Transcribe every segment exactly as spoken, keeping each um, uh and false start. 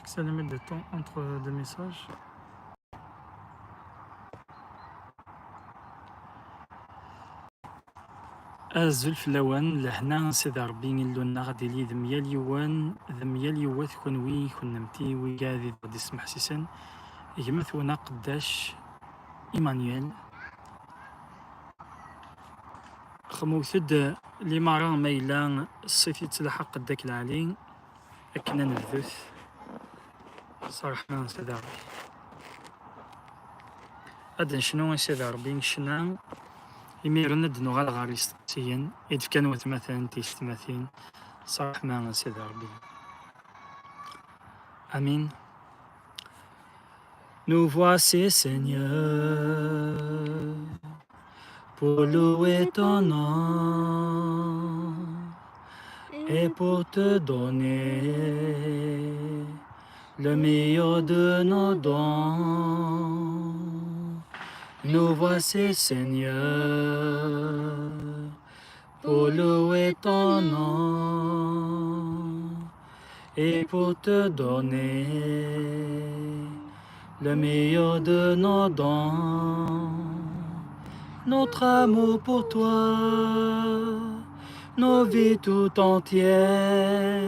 Ça limite de temps entre deux messages. Azul fell-awen, lehna n Sidi Ṛebbi Illu-nneɣ ad d-tili d myal yiwen, d myal yiwet, kenwi, kennemti, wigad i d-ismeḥsisen, gma-twen aqeddac Emmanuel. Xemwet-d limaṛa ma yella ṣṣit yettlaḥaq-d akk lɛali. Akken ad nebdut s ṛṛeḥma n Sidi Ṛebbi. Ad necnu i Sidi Ṛebbi ccna, imiren ad d-nuɣal ɣer yisteqsiyen i d-fkan watmaten, tiyessetmatin, s ṛṛeḥma n Sidi Ṛebbi. Amin. Nous voici, Seigneur, pour louer ton nom et pour te donner le meilleur de nos dons. Nous voici, Seigneur, pour louer ton nom et pour te donner le meilleur de nos dons. Notre amour pour toi, nos vies tout entières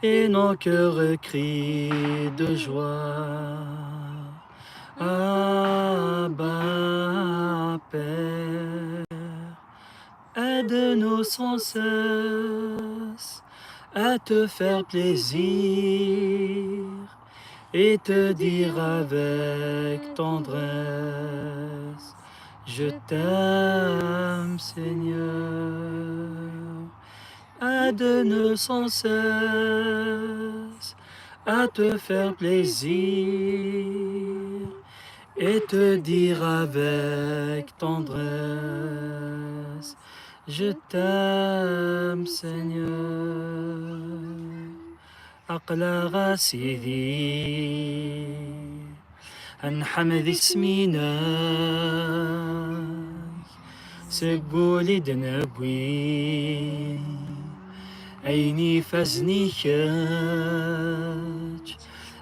et nos cœurs crient de joie. Abba, Père, aide-nous sans cesse à te faire plaisir et te dire avec tendresse, je t'aime, Seigneur. Aide-nous sans cesse à te faire plaisir et te dire avec tendresse, je t'aime, Seigneur. Aql-aɣ a Sidi, ad nḥemd isem-inek, seg wul i d-newwi ayen ifazen i kečč.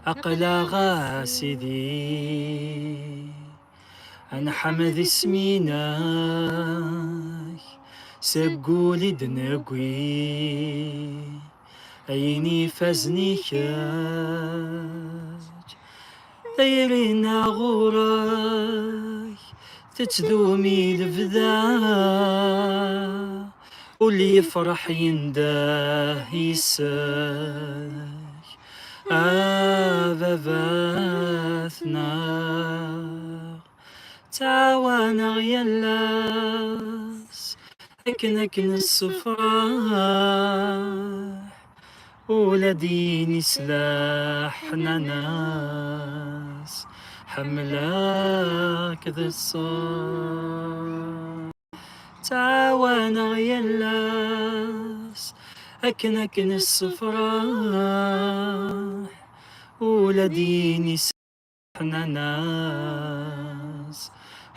Aql-aɣ a Sidi, ad nḥemd isem-inek, seg wul i d-newwi ayen ifazen i kečč. Tayri-nneɣ ɣur-k tettdum i lebda, ul yefreḥ yendeh yes-k, a baba-tneɣ. Ttɛawaneɣ yal ass akken ad k-nessefreḥ, ula d ayen islaḥ nnan-as ḥemmleɣ-k d ṣṣeḥ. Ttɛawaneɣ yal ass akken ad k-nessefreḥ, ula d ayen islaḥ nnan-as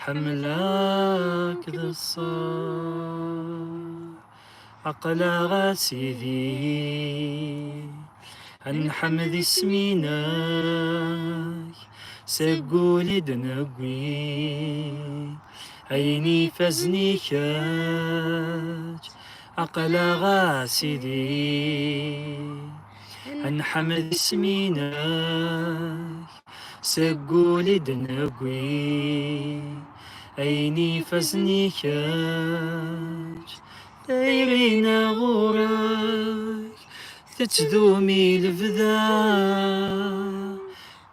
ḥemmleɣ-k d ṣṣeḥ. Aql-aɣ a Sidi, ad nḥemd isem-inek, seg wul i d-newwi ayen ifazen i kečč. Aql-aɣ a Sidi, ad nḥemd isem-inek, seg wul i d-newwi ayen ifazen i kečč. Tayri-nneɣ ɣur-k tettdum i lebda,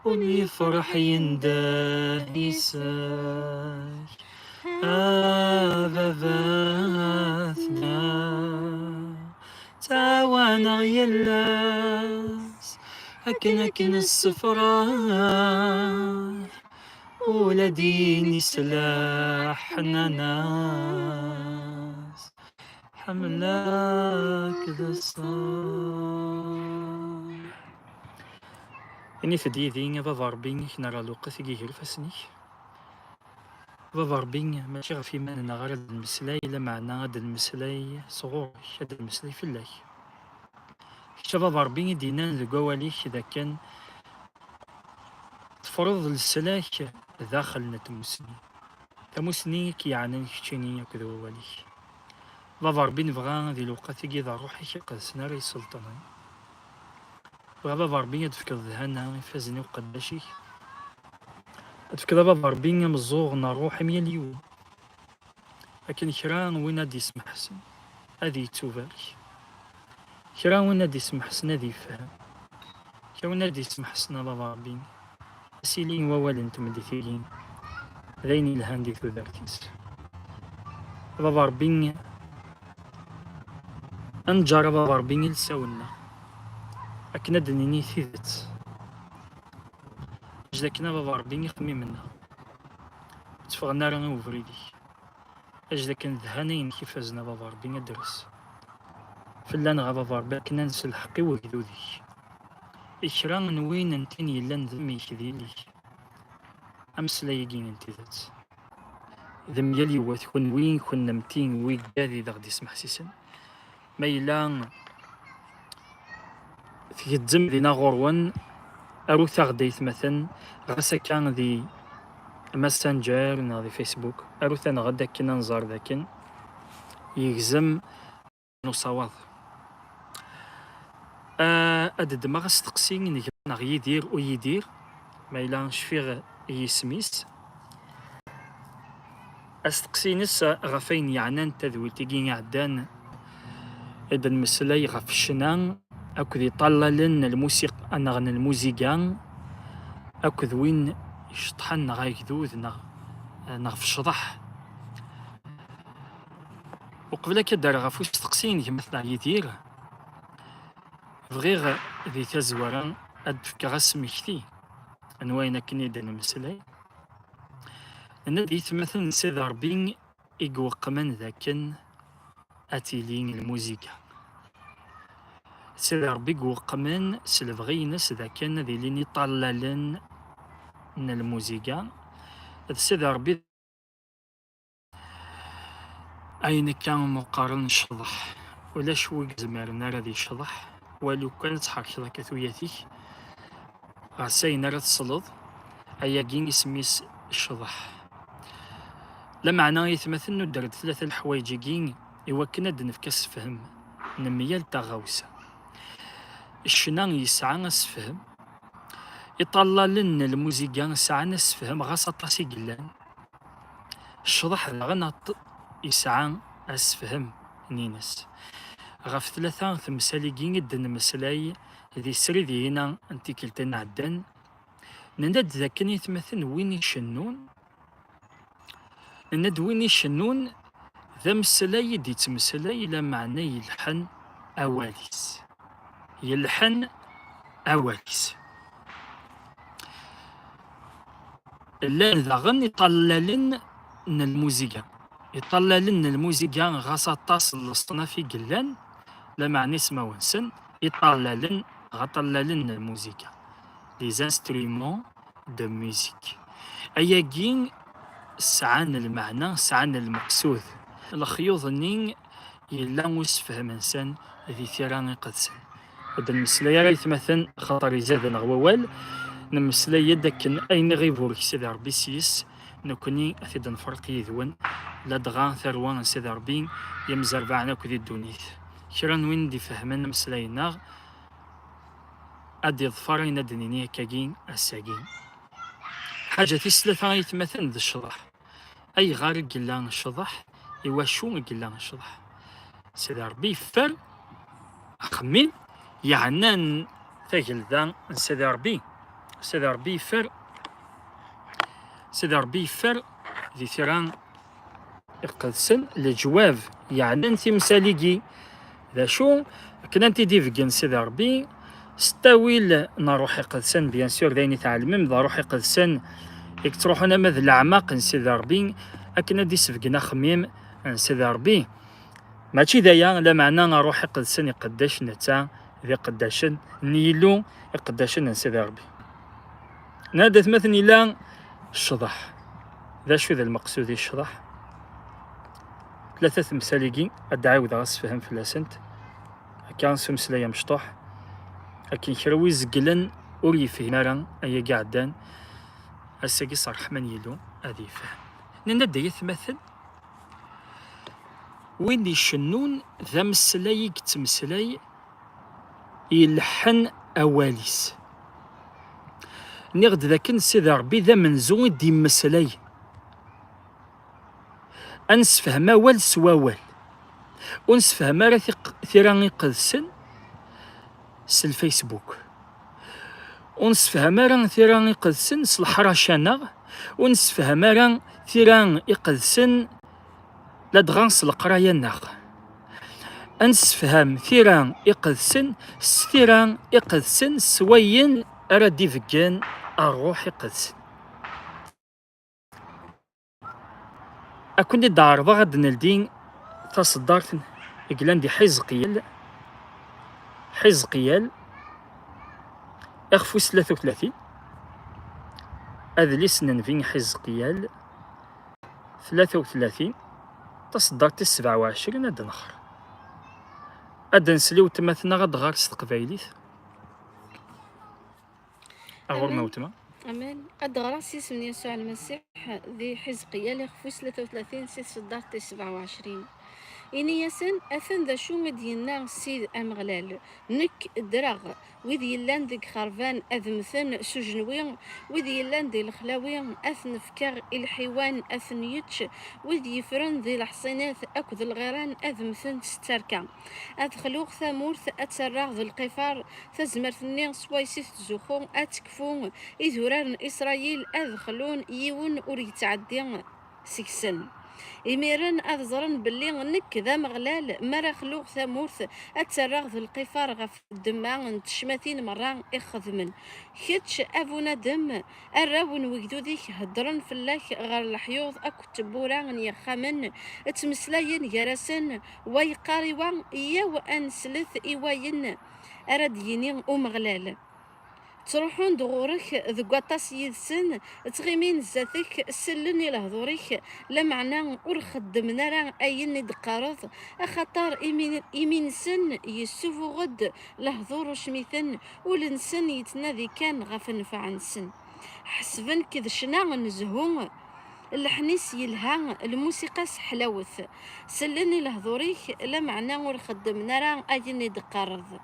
ul yefreḥ yendeh yes-k, a baba-tneɣ. Ttɛawaneɣ yal ass akken ad k-nessefreḥ, ula d ayen islaḥ nnan-as ḥemmleɣ-k d ṣṣeḥ. Init-d yid-i, a baba Ṛebbi, ad k-nerr lweqt-agi gar ifassen-ik. Baba Ṛebbi, mačči ɣef yiman-nneɣ ara d-nmeslay, lameɛna ad d-nmeslay sɣur-k, ad d-nmeslay fell-ak. Kečč Maca Baba Ṛebbi i d-yennan deg wawal-ik d akken tefreḍ leslak daxel n tmusni. Tamusni i k-yeɛnan keččini akked wawal-ik. Baba Ṛebbi, nebɣa di lewqat-agi d ṛṛuḥ-ik iqedsen ara iselṭnen. Bɣa Baba Ṛebbi ad d-tefkeḍ ddhana ifazen i uqeddac-ik. Ad d-tefkeḍ a Baba Ṛebbi ameẓẓuɣ n ṛṛuḥ i myal yiwen. Akken kra n win ad d-yesmeḥsen ad yettubarek. Kra n win ad d-yesmeḥsen ad yefhem. Kra n win ad d-yesmeḥsen a Baba Ṛebbi, ad s-ilin wawal n tmeddit-agi d ayen yelhan di tudert-is. A Baba Ṛebbi, ad neǧǧar a Baba Ṛebbi ilsawen-nneɣ akken ad d-nini tidet. Ajdid akken a Baba Ṛebbi ixemmimen-nneɣ ur tteffɣen ara i ubrid-ik. Ajdid akken dhan-inek ifazen a Baba Ṛebbi ad d-res fell-aneɣ a Baba Ṛebbi akken ad nselḥeq i wegdud-ik. I kra n win n tin yellan d mmi-k d yelli-k, ameslay-agi n tidet. D myal yiwet, kunwi, kunemti, wigad i d aɣ-d-ismeḥsisen. Ma yella tgezzem dinna ɣur-wen, arut-aɣ-d aytmaten, ɣas akka di Messenger neɣ di Facebook, arut-aneɣ-d akken ad nẓer d akken yegzem n usawaḍ. Ah, ad ddmeɣ asteqsi n gma-neɣ Yidir u Yidir, ma yella cfiɣ i yisem-is. Asteqsi-ines ɣef ayen yeɛnan tadwilt-agi iɛeddan, i d-nemmeslay ɣef ccna akked iṭallalen n lmusiq-, neɣ n lmuziga, akked win iceṭṭḥen neɣ agdud neɣ, neɣ f ccḍeḥ. Uqbel akka d-rreɣ ɣef usteqsi n gma-tneɣ Yidir, bɣiɣ di tazwara ad d-fkeɣ asmekti n wayen akken i d-nemmeslay. Nenna-d i tmaten n Sidi Ṛebbi i iweqqmen d akken ad tili lmuziga. Sidi Ṛebbi i iweqqmen s lebɣi-ines d akken ad ilin iṭallalen n lmuziga. D Sidi Ṛebbi ayen akka umi qqaren ccḍeḥ. Ulac wi izemren ara ad yecḍeḥ, wali kan ad tḥerkeḍ akka tuyat-ik ɣer s ayen ara tesleḍ, ayagi isem-is ccḍeḥ. Lameɛna aytmaten nudder-d tlata leḥwayeǧ-agi i wakken ad d-nefk asefhem n myal taɣawsa. Ccna yesɛa asefhem, iṭallalen n lmuziga sɛan asefhem ɣas aṭas i yellan. Ccḍeḥ daɣen aṭ-, yesɛa asefhem-nnes. Ɣef tlata temsal-agi i d-nemmeslay di srid-ihina n tikkelt-nni iɛeddan, nenna-d d akken aytmaten win icennun, nenna-d win icennun d ameslay i d-yettmeslay, lameɛna yelḥen awal-is. Yelḥen awal-is. Llan daɣen iṭallalen n lmuziga. Iṭallalen n lmuziga ɣas aṭas n leṣnaf i yellan, lameɛna ismawen-nsen iṭallalen, ɣaṭallalen n lmuziga. Les instruments de musique. Ayagi sɛan lmeɛna, sɛan lmeqsud. Lexyuḍ-nni yella usefhem-nsen di tira iqedsen. Ur d-nemmeslay ara aytmaten, xaṭer izad-aneɣ wawal. Nemmeslay-d akken ayen i ɣ-iburek Sidi Ṛebbi s-yes, nekkni ad t-id-nferq yid-wen, ladɣa tarwa n Sidi Ṛebbi yemzerbaɛen akk di ddunit. Kra n win d-ifehmen ameslay-nneɣ, ad d-iḍfer ayen ad d-nini akkagi ass-agi. Ḥaǧa tis tlata aytmaten d ccḍeḥ. Ayɣer i yella ccḍeḥ? Iwacu i yella ccḍeḥ? Sidi Ṛebbi yeffer axemmim yeɛnan tagelda n Sidi Ṛebbi. Sidi Ṛebbi yeffer, Sidi Ṛebbi yeffer di tira iqedsen leǧwab yeɛnan timsal-igi. D acu? Akken ad t-id-ibeggen Sidi Ṛebbi s ttawil n Ṛṛuḥ Iqedsen, bien sûr, d ayen i tɛelmem, d Ṛṛuḥ Iqedsen i yettruḥun ama d leɛmaq n Sidi Ṛebbi, akken ad d-isbeggen axemmim n Sidi Ṛebbi. Mačči d aya, lameɛna Ṛṛuḥ Iqedsen iqeddec netta d iqeddacen n Yillu, iqeddacen n Sidi Ṛebbi. Nadi atmaten yella ccḍeḥ. D acu d lmeqsud i ccḍeḥ? Tlata temsal-igi, ad d-ɛiwdeɣ asefhem fell-asent. Akka s umeslay amecṭuḥ. Akken kra wi zeglen ur yefhim ara ayagi iɛeddan, ass-agi s ṛṛeḥma n Yillu ad yefhem. Nenna-d ay atmaten, win icennun d ameslay i yettmeslay, ileḥḥen awal-is. Nniɣ-d dakken Sidi Ṛebbi d amenzu i d-yemmeslay. Ad nessefhem awal s wawal. Ur nessefhem ara tiq-, tira iqedsen s lFacebook. Ur nessefhem ara tira iqedsen s leḥraca-nneɣ. Ur nessefhem ara tira iqedsen ladɣa s leqraya-nneɣ. Ad nessefhem tira iqedsen s tira iqedsen s wayen ara d-ibeggen Ṛṛuḥ Iqedsen. Ad ken-id-ɛerḍeɣ ad d-neldi taṣeddart i yellan di Ḥizqiyal, Ḥizqiyal, ixef wis tlata u tlatin, adlis n Nnbi Ḥizqiyal, tlata u tlatin, taṣeddart tis sebɛa u ɛecrin, ad d-nɣer. Ad d-nsel i weltma-tneɣ ad d-tɣer s teqbaylit. Aɣur-m a weltma. Amen. Ad d-ɣreɣ s yisem n Yasuɛ Lmasiḥ di Ḥizqiyal, ixef wis tlata u tlatin, si tṣeddart tis sebɛa u ɛecrin. Ini-asen, atan d acu i d-yenna Ssid Ameɣlal: Nekk ddreɣ, wid yellan deg ixerban ad mmten s ujenwi, wid yellan di lexlawi ad ten-fkeɣ i lḥiwan ad ten-yečč, wid yeffren di leḥṣinat akked lɣiran ad mmten s tterka. Ad xluɣ tamurt ad tt-rreɣ d lqifar, tazmert-nni swayes i tettzuxxu ad tekfu, idurar n Isṛayil ad xlun, yiwen ur yettɛeddi seg-sen. Imiren ad ẓren belli nekk d Ameɣlal, mi ara xluɣ tamurt ad tt-rreɣ d lqifar ɣef ddemma n tecmatin merra i xedmen. Kečč, a bunadem, arraw n wegdud-ik heddren fell-ak ɣer leḥyuḍ akked tewwura n yexxamen, ttmeslayen gar-asen, wa yeqqar i wa: Yyaw ad neslet i wayen ara d-yini Umeɣlal. Ttruḥun-d ɣur-k deg waṭas yid-sen, ttɣimin zdat-k, sellen i lehdur-ik, lameɛna ur xeddmen ara ayen i d-teqqareḍ, axaṭer imi-, imi-nsen yessufuɣ-d lehdur ucmiten, ul-nsen yettnadi kan ɣef nnfeɛ-nsen. Ḥesben-k d ccna n zzhu, llḥen-is yelha, lmusiqa-s ḥlawet. Sellen i lehdur-ik, lameɛna ur xeddmen ara ayen i d-teqqareḍ.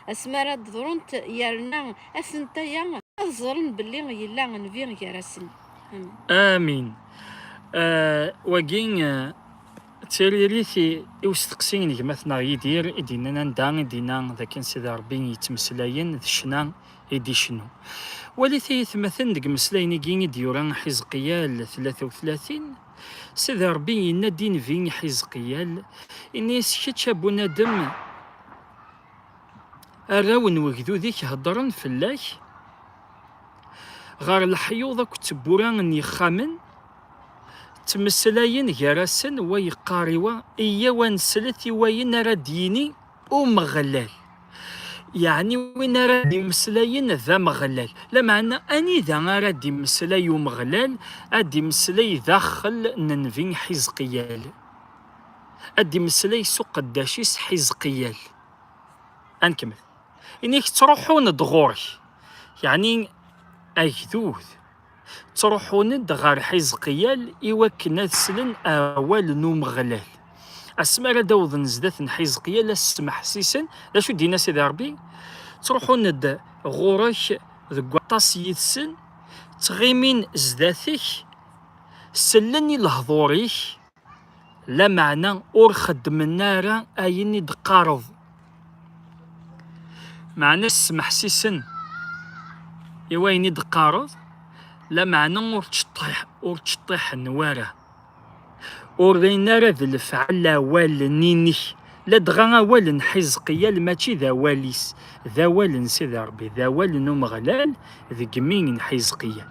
Asmi ara d-ḍrunt yerna atentaya, ad ẓren belli yella nnbi gar-asen. Amin. Amin. Eh, wagi, eh, d tiririt i, i usteqsi n gma-tneɣ Yidir, i d-yennan anda i d-yenna d akken Sidi Ṛebbi yettmeslayen d ccna i d-icennu. Walit ay atmaten deg imeslayen-agi i d-yura Ḥizqiyal tlata u tlatin, Sidi Ṛebbi yenna-d i nnbi Ḥizqiyal, ini-as: Kečč a bunadem, arraw n wegdud-ik heddren fell-ak ɣer leḥyuḍ akked tewwura n yexxamen, ttmeslayen gar-asen, wa yeqqar i wa: Iyyaw ad neslet i wayen ara d-yini Umeɣlal. Yeɛni win ara d-imeslayen d Ameɣlal. Lameɛna anida ara d-imeslay Umeɣlal? Ad d-imeslay daxel n nnbi Ḥizqiyal. Ad d-imeslay s uqeddac-is Ḥizqiyal. Ad nkemmel. Ini-k ttruḥun-d ɣur-k, yeɛni agdud, ttruḥun-d ɣer Ḥizqiyal i wakken ad slen awal n Umeɣlal. Asmi ara d-awḍen zdat n Ḥizqiyal, ad s-smeḥsisen, d acu d-yenna Sidi Ṛebbi? Ttruḥun-d ɣur-k deg waṭas yid-sen, ttɣimin zdat-k, sellen i lehdur-ik, lameɛna ur xeddmen ara ayen i d-teqqareḍ. Meɛna smeḥsisen i wayen i d-teqqareḍ, lameɛna ur ttceṭṭiḥ-, ur ttceṭṭiḥen wara. Ur rrin ara d lefɛel awalen-inek, ladɣa awal n Ḥizqiyal mačči d awal-is, d awal n Sidi Ṛebbi, d awal n Umeɣlal deg imi n Ḥizqiyal.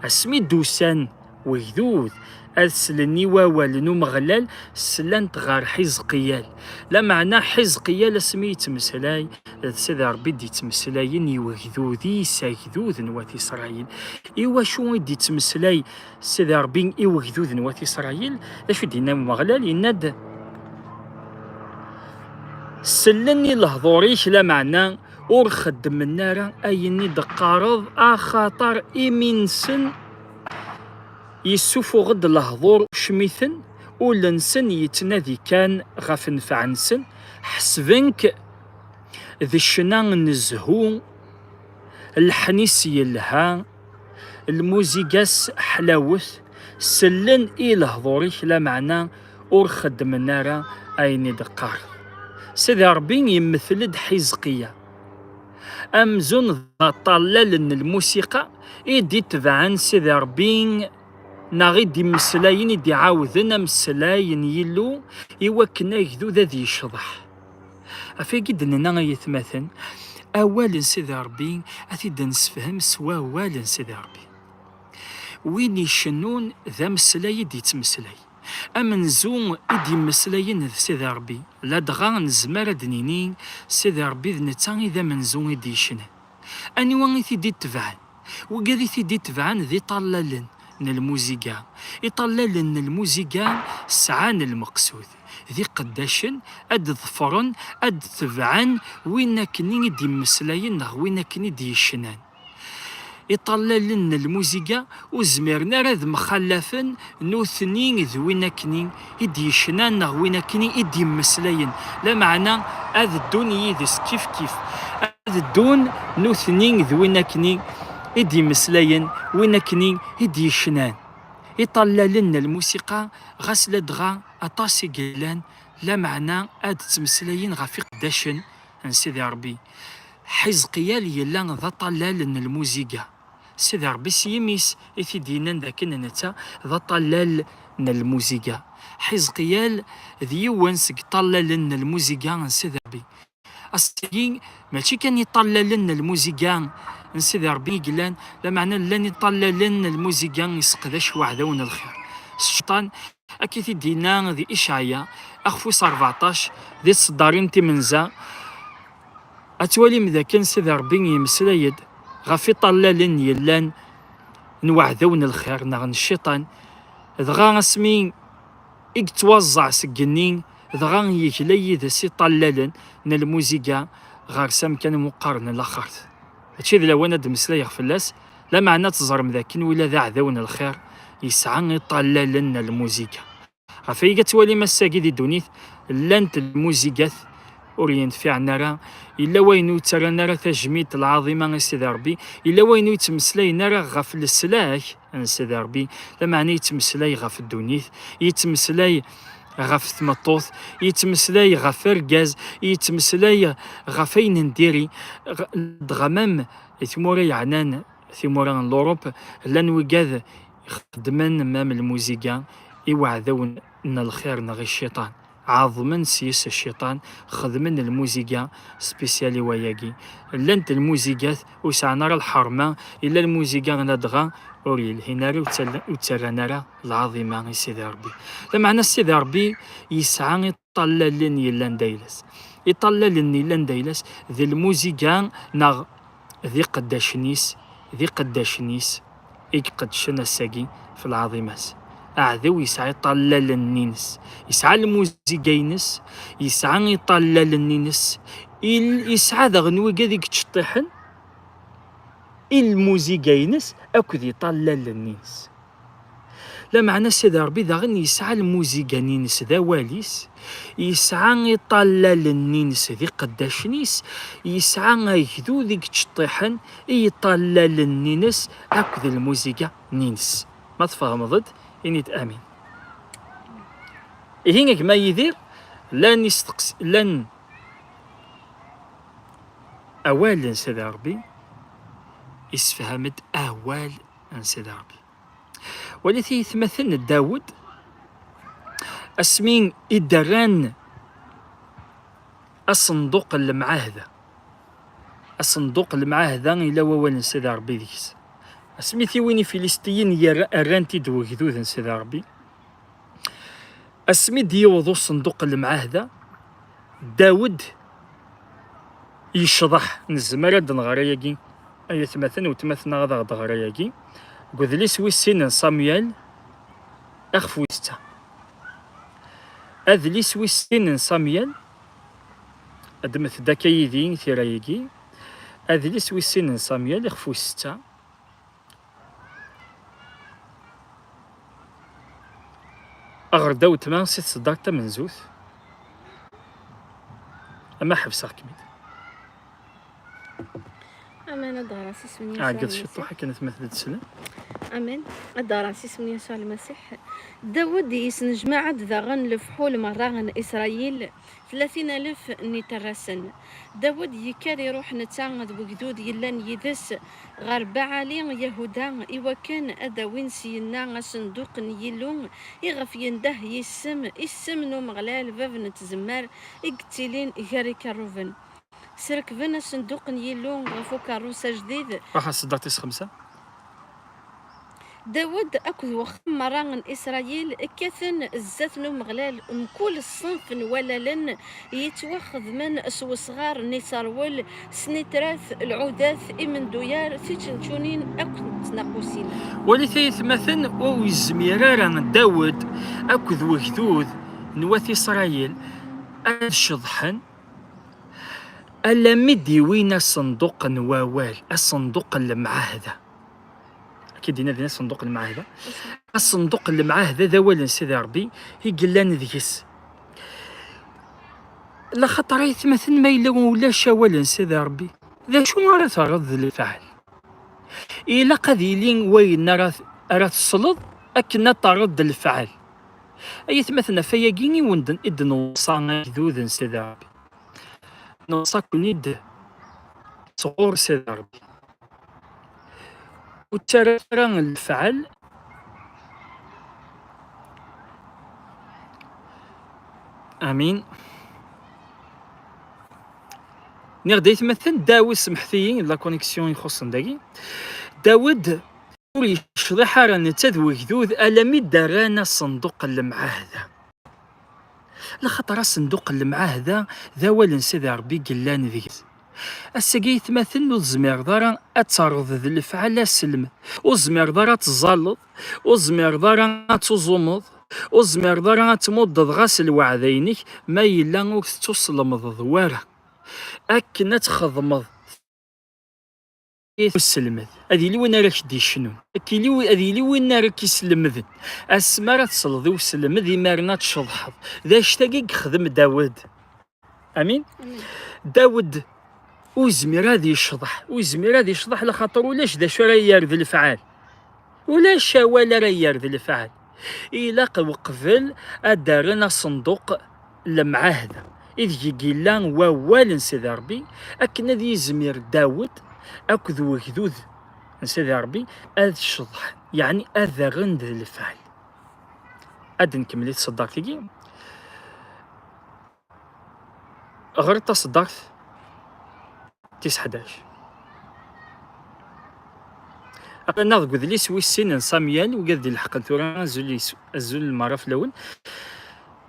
Asmi d-usan wegdud ad slen i wawal n Umeɣlal, slant ɣer Ḥizqiyal. Lameɛna Ḥizqiyal asmi yettmeslay, d Sidi Ṛebbi i d-yettmeslayen i wegdud-is, agdud n wat Isṛayil. I wacu i d-yettmeslay Sidi Ṛebbi i wegdud n wat Isṛayil? D acu i d-yenna Umeɣlal? Yenna-d: Sellen i lehdur-ik, lameɛna ur xeddmen ara ayen i d-teqqareḍ, axaṭer imi-nsen yessufuɣ-d lehdur ucmiten, ul-nsen yettnadi kan ɣef nnfeɛ-nsen, ḥesben-k d ccna n zzhu, lḥnis yelha, lmuziga-s ḥlawet, sellen i lehdur-ik, lameɛna ur xeddmen ara ayen i d-teqqareḍ. Sidi Ṛebbi yemmetel-d Ḥizqiya amzun d aṭallal n lmusiqa i d-itebɛen Sidi Ṛebbi, neɣ i d-immeslayen, i d-iɛawden ameslay n Yillu i wakken agdud ad yecḍeḥ. Ɣef wagi d-nenna, ay atmaten, awal n Sidi Ṛebbi ad t-id-nessefhem s wawal n Sidi Ṛebbi. Win icennun d ameslay i d-yettmeslay. Amenzu i d-yemmeslayen d Sidi Ṛebbi, ladɣa nezmer ad d-nini Sidi Ṛebbi d netta i d amenzu i d-yecnan. Anwa i t-id-itebɛen? Wigad i t-id-itebɛen d iṭallalen n lmuziga. Iṭallalen n lmuziga sɛan lmeqsud, d iqeddacen, ad d-ḍefren, ad d-tebɛen win akken i d-immeslayen neɣ win akken i d-yecnan. Iṭallalen n lmuziga ur zmiren ara ad mxallafen nutni d win akken i d-yecnan neɣ win akken i d-yemmeslayen, lameɛna ad ddun yid-s kifkif, ad ddun nutni d win akken i d-yemmeslayen, win akken i d-yecnan. Iṭallalen n lmusiqa, ɣas ladɣa aṭas i yellan, lameɛna ad ttmeslayen ɣef iqeddacen n Sidi Ṛebbi. Ḥizqiyal yella d aṭallal n lmuziga. Sidi Ṛebbi s yimi-s i t-id-yennan d akken netta d aṭallal n lmuziga. Ḥizqiyal d yiwen seg iṭallalen n lmuziga n Sidi Ṛebbi. Ass-agi, mačči kan iṭallalen n lmuziga n Sidi Ṛebbi i yellan, lameɛna llan iṭallalen n lmuziga iseqdac waɛdaw n lxir. S cciṭan, akka i t-id-yenna di Icɛaya, axef wis rbeɛṭac, di tseddarin timenza, ad twalim d akken Sidi Ṛebbi yemmeslay-d ɣef iṭallalen yellan n waɛdaw n lxir neɣ n cciṭan, dɣa asmi i yettwaẓẓeɛ seg igenni, dɣa yegla yid-s iṭallalen n lmuziga ɣer-s amkan umi qqaren laxert. Mačči d lawan ad d-meslayeɣ fell-as, lameɛna ad teẓrem d akken ula d aɛdaw n lxir yesɛa iṭallalen n lmuziga. Ɣef wayagi ad twalim ass-agi di ddunit llant lmuzigat ur yenfiɛen ara, yella wayen ur ttarran ara tajmilt lɛaḍima i Sidi Ṛebbi, yella wayen ur yettmeslayen ara ɣef leslak n Sidi Ṛebbi, lameɛna yettmeslay ɣef ddunit, yettmeslay ɣef tmeṭṭut, yettmeslay ɣef argaz, yettmeslay ɣef ayen n diri. Ɣ-, dɣa mam i tmura yeɛnan timura n Lurup, llan wigad ixeddmen mam lmuziga i waɛdaw n lxir neɣ i cciṭan. Ɛeḍmen s-yes cciṭan, xedmen lmuziga spécial i wayagi. Llant lmuzigat ur sɛan ara lḥerma, yella lmuziga ladɣa ur yelhin ara, ur ttal-, ur ttarran ara lɛaḍima i Sidi Ṛebbi. Lameɛna Sidi Ṛebbi yesɛa iṭallalen yellan d ayla-s. Iṭallalen yellan d ayla-s d lmuziga neɣ d iqeddacen-is, d iqeddacen-is i iqeddcen ass-agi f lɛaḍima-s. Aɛdaw yesɛa iṭallalen-ines, yesɛa lmuziga-ines, yesɛa iṭallalen-ines, il-, yesɛa daɣen wigad i yettceṭṭiḥen i lmuziga-ines akked iṭallalen-ines. Lameɛna Sidi Ṛebbi daɣen yesɛa lmuziga-nni-ines d awal-is, yesɛa iṭallalen-nni-ines d iqeddacen-is, yesɛa agdud i yettceṭṭiḥen i yiṭallalen-nni-ines akked lmuziga-nni-ines. Ma tfehmeḍ-d, ini-d amin. Ihi, a gma Yidir, llan isteqs-, llan awal n Sidi Ṛebbi, issefham-d awal n Sidi Ṛebbi. Walit i yetmaten n Dawed, asmi i d-rran asenduq n lemɛahda. Asenduq n lemɛahda, yella wawal n Sidi Ṛebbi deg-s. Asmi t-iwin Ifilistiyen, yerra-, rran-t-id wegdud n Sidi Ṛebbi. Asmi d-yewweḍ usenduq n lemɛahda, Dawed yecḍeḥ. Nezmer ad nɣer ayagi, ay atmaten, weltmaten-nneɣ, ad aɣ-d-ɣer ayagi deg udlis wis sin n Samuel, axef wis tta. Adlis wis sin n Samuel, ddmet-d akka yid-i tira-agi, Adlis wis sin n Samyal, ixef wis setta. Aɣer-d a weltma si tseddart tamenzut. Ama ḥebseɣ-kem-id. Aman ad d-ɣreɣ s isem n Yasuɛ Ɛeggeḍ Lmasiḥ. Ciṭuḥ akken atma tella teslen. Aman ad d-ɣreɣ s isem n Yasuɛ Lmasiḥ. Dawed yesnejmaɛ-d daɣen lefḥul merra n Isṛayil, tlatin alef n iterrasen. Dawed yekker iruḥ netta d wegdud yellan yid-s ɣer Baɛali Yahuda iwakken ad d-awin syenna asenduq n Yillu iɣef yendeh yisem, isem n Umeɣlal, bab n tzemmar, i yettilin gar ikerruben. Srekben asenduq n Yillu ɣef ukerrus ajdid. Ruḥ a Seddaṭ tis xemsa. Dawed akked wexxam merra n Isṛayil kkaten zdat n Umeɣlal mkul ṣṣenf n wallalen yettwaxedmen s wesɣar n iserwel, snitrat, lɛudat, imenduyar, tičenčunin akked tnaqusin. Walit ay atmaten, ur yezmir ara Dawed akked wegdud n wat Isṛayil ad ceḍḥen alammi d-iwin asenduq n wawal, asenduq n lemɛahda. Akka i d-yenna din asenduq n lemɛahda. Asenduq n lemɛahda d awal n Sidi Ṛebbi i yellan deg-s. Laxaṭer ay atmaten, ma yella ulac awal n Sidi Ṛebbi, d acu ara terreḍ d lefɛal? Ilaq ad yili wayen ara, ara tesleḍ akken ad terreḍ d lefɛal. Ay atmaten, ɣef wayagi i wen-d-, i d-nweṣṣa agdud n Sidi Ṛebbi. Neɣṣaken-id sɣur Sidi Ṛebbi. Ur ttarra ara lefɛal. Amin. Nniɣ-d aytmaten, Dawed, semḥet-iyi, la connexion ixuṣṣen dagi. Dawed ur yecḍiḥ ara netta d wegdud alammi d-rran asenduq n lemɛahda. Laxaṭer asenduq n lemɛahda d awal n Sidi Ṛebbi i yellan deg-s. Ass-agi, aytmaten, ur tezmireḍ ara ad terreḍ d lefɛal aselmed. Ur tezmireḍ ara ad teẓẓalleḍ. Ur tezmireḍ ara ad tuẓumeḍ. Ur tezmireḍ ara ad tmuddeḍ ɣas lweɛda-inek ma yella ur tettuslemdeḍ wara. Akken ad txedmeḍ i uselmed. Ad yili win ara k-d-icnun. Ad yili wi-, ad yili win ara k-islemden. Asmi ara tesleḍ i uselmed, imiren ad tceḍḥeḍ. D anect-agi i yexdem Dawed. Amin? Amin. Dawed ur yezmir ad yecḍeḥ. Ur yezmir ad yecḍeḥ, laxaṭer ulac d acu ara yerr d lefɛal. Ulac awal ara yerr d lefɛal. Ilaq uqbel ad d-rren asenduq n lemɛahda, ideg i yella wawal n Sidi Ṛebbi, akken ad yizmir Dawed akked wegdud n Sidi Ṛebbi ad ceḍḥen, yeɛni ad rren d lefɛal. Ad nkemmel i tseddart-agi. Ɣer taseddart tis ḥdac. Aql-aneɣ deg udlis wis sin n Samyal, wigad d-ileḥqen tura, azul yes-, azul n merra fell-awen.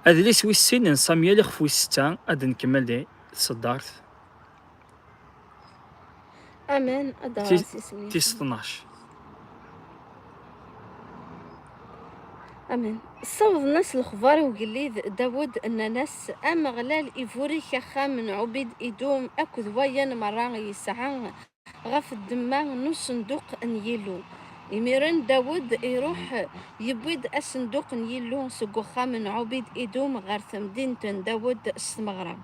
Adlis wis sin n Samyal, ixef wis setta, ad nkemmel di tseddart. Amen. Ad d-aɣeɣ s isem n Yasuɛ. Tis tnac. Amen. Ssawḍen-as lexbar i ugellid Dawed, nnan-as: Ameɣlal iburek axxam n Ɛubid Idum akked wayen merra yesɛa ɣef ddemma n usenduq n Yillu. Imiren Dawed iruḥ, yewwi-d asenduq n Yillu seg uxxam n Ɛubid Idum ɣer temdint n Dawed s tmeɣra.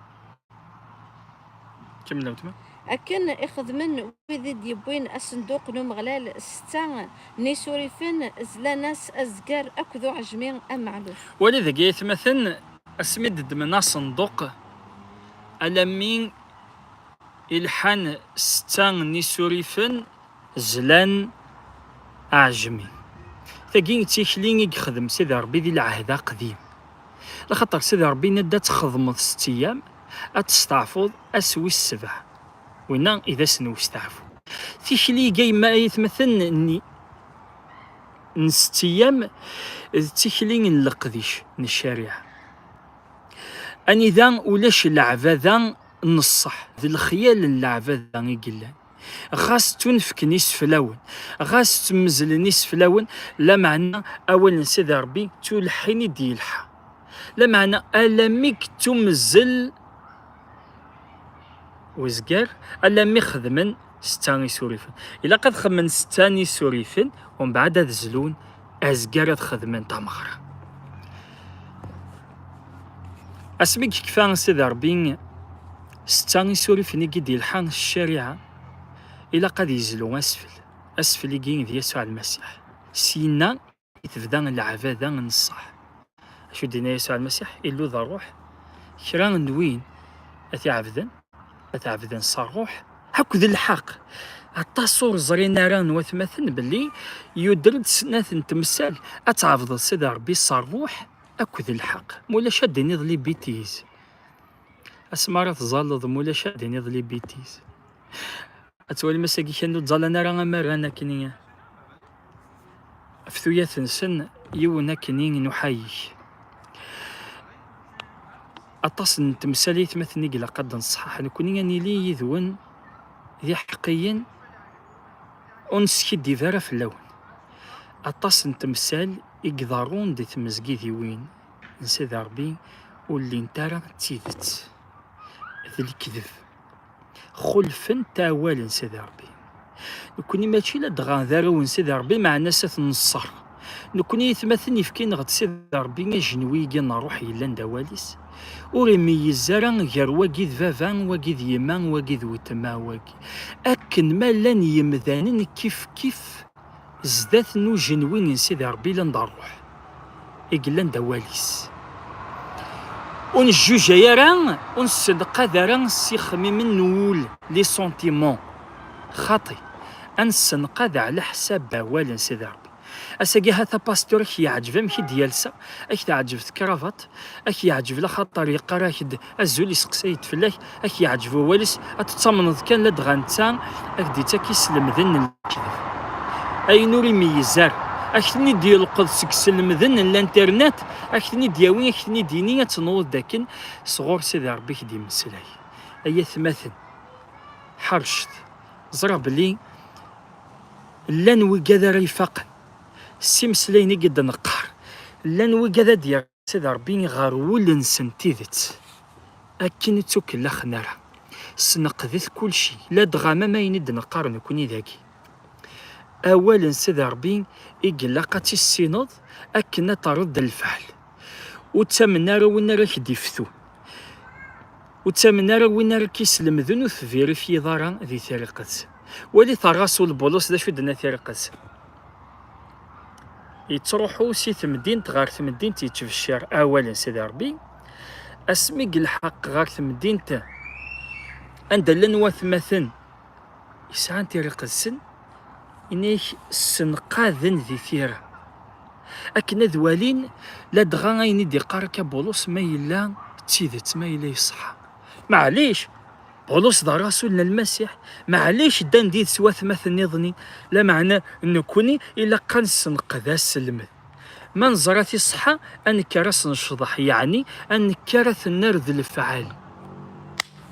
Kemmel a weltma. Akken i xedmen wid i d-yewwin asenduq n Umeɣlal, setta n isurifen zlan-as azger akked uɛejmi ameɛluf. Wali dagi, aytmaten, asmi d-ddmen asenduq, alammi i lḥan setta n isurifen, zlan aɛejmi. Tagi d tikli i yexdem Sidi Ṛebbi di lɛehd aqdim. Laxaṭer Sidi Ṛebbi yenna-d ad txedmeḍ sett ayyam, ad testeɛfuḍ ass wis sebɛa. Winna i d ass n usteɛfu. Tikli iga yemma aytmaten n, n sett ayyam d tikli n leqdic n ccariɛa. Anida ulac leɛbada n ṣṣeḥ, d lexyal n leɛbada i yellan. Ɣas ttunefken iseflawen, ɣas ttemmezlen iseflawen, lameɛna awal n Sidi Ṛebbi d tuleḥḥin i d-yelḥa. Lameɛna alammi yettumezzel uzger, alammi xedmen setta isurifen. Ilaq ad xemmen setta n isurifen, umbeɛd ad zlun, azger ad xedmen tameɣra. Asmi i yekfa Sidi Ṛebbi setta isurifen i d-ilḥa s ccariɛa, ilaq ad yezlu asfel. Asfel-igi d Yasuɛ Lmasiḥ. Syenna i tebda leɛbada n ṣṣeḥ. Acu d-yenna Yasuɛ Lmasiḥ? Illu d ṛṛuḥ, kra n win ad t-iɛebden, ad t-ɛebden s ṛṛuḥ akked lḥeqq. Aṭas ur ẓrin ara n watmaten belli yuder-d snat n temsal, ad tɛebdeḍ Sidi Ṛebbi s ṛṛuḥ akked lḥeqq. Ma ulac ad d-tiniḍ les bêtises. Asmi ara tẓalleḍ, ma ulac ad d-tiniḍ les bêtises. Ad twalim ass-agi kan ur ttẓallan ara amarran akkenni ɣef tuyat-nsen, yiwen akkenni n uḥayek. Aṭas n temsal aytmaten i ilaq ad d-nṣeḥḥaḥ. Nekkni ad nili yid-wen d iḥeqqiyen, ur neskiddib ara fell-awen. Aṭas n temsal i iḍerrun di tmezgidiwin n Sidi Ṛebbi ur llint ara d tidet, d lekdeb. Xulfent awal n Sidi Ṛebbi. Nekkni mačči ladɣa d arraw n Sidi Ṛebbi, meɛna s at nṣer. Nekkni aytmaten yefka-neɣ-d Sidi Ṛebbi ajenwi-agi n ṛṛuḥ yellan d awal-is. Ur imeyyez ara gar wagi d baba, wagi d yemma, wagi d wetma, wagi. Akken ma llan yemdanen kif kif zdat n ujenwi n Sidi Ṛebbi llan d ṛṛuḥ, i yellan d awal-is. Ur nejjujay ara, ur nessenqad ara s ixemmimen n wul, les sentiments. Xaṭi, ad nessenqad ɛla ḥsab awal n Sidi Ṛebbi. Ass-agi hata pasteur, ak yeɛǧeb amek i d-yalsa, ak teɛǧeb tekravat, ak yeɛǧeb laxaṭer yeqqar-ak-d azul, iseqsay-d fell-ak, ak yeɛǧeb wawal-is, ad tettamneḍ kan ladɣa netta ak d-ittak iselmden n lekdeb. Ayen ur imeyyez ara, ak ten-id-yelqeḍ seg iselmden n l'internet, ak ten-id-yawi, ak ten-id-yini, ad tenwuḍ dakken sɣur Sidi Ṛebbi i k-d-yemmeslay. Ay atmaten, ḥercet, ẓriɣ belli llan wigad ara ifaqen s imeslayen i d-neqqar, llan wigad ad d-yerr Sidi Ṛebbi ɣer wul-nsen tidet, akken ur ttukellaxen ara. Sneqdet kulci, ladɣa ma ayen i d-neqqar nekkni dagi. Awal n Sidi Ṛebbi i ilaq ad tissineḍ akken ad terreḍ d lfeɛl. Ur ttamen ara win ara k-d-iftun. Ur ttamen ara win ara k-islemden, ur tvirifyiḍ ara di Tira Iqedsen. Walit ṛṛasul Bulus d acu i d-tenna Tira Iqedsen. Yettruḥu si temdint ɣer temdint yettbeccir awal n Sidi Ṛebbi. Asmi yelḥeq ɣer temdint anda llan watmaten yesɛan Tira Iqedsen, ini-ak ssenqaden di tira akken ad walin ladɣa ayen i d-iqqar akka Bulus ma yella d tidet, ma yella yeṣṣeḥ. Maɛlic, Bulus d ṛṛasul n Lmasiḥ, maɛlic ddan d yid-s watmaten nniḍen, lameɛna nekkni ilaq ad nessenqed aselmed. Ma neẓra tiṣeḥḥa, ad nekker ad s-necḍeḥ, yeɛni ad nekker ad t-nerr d lefɛal.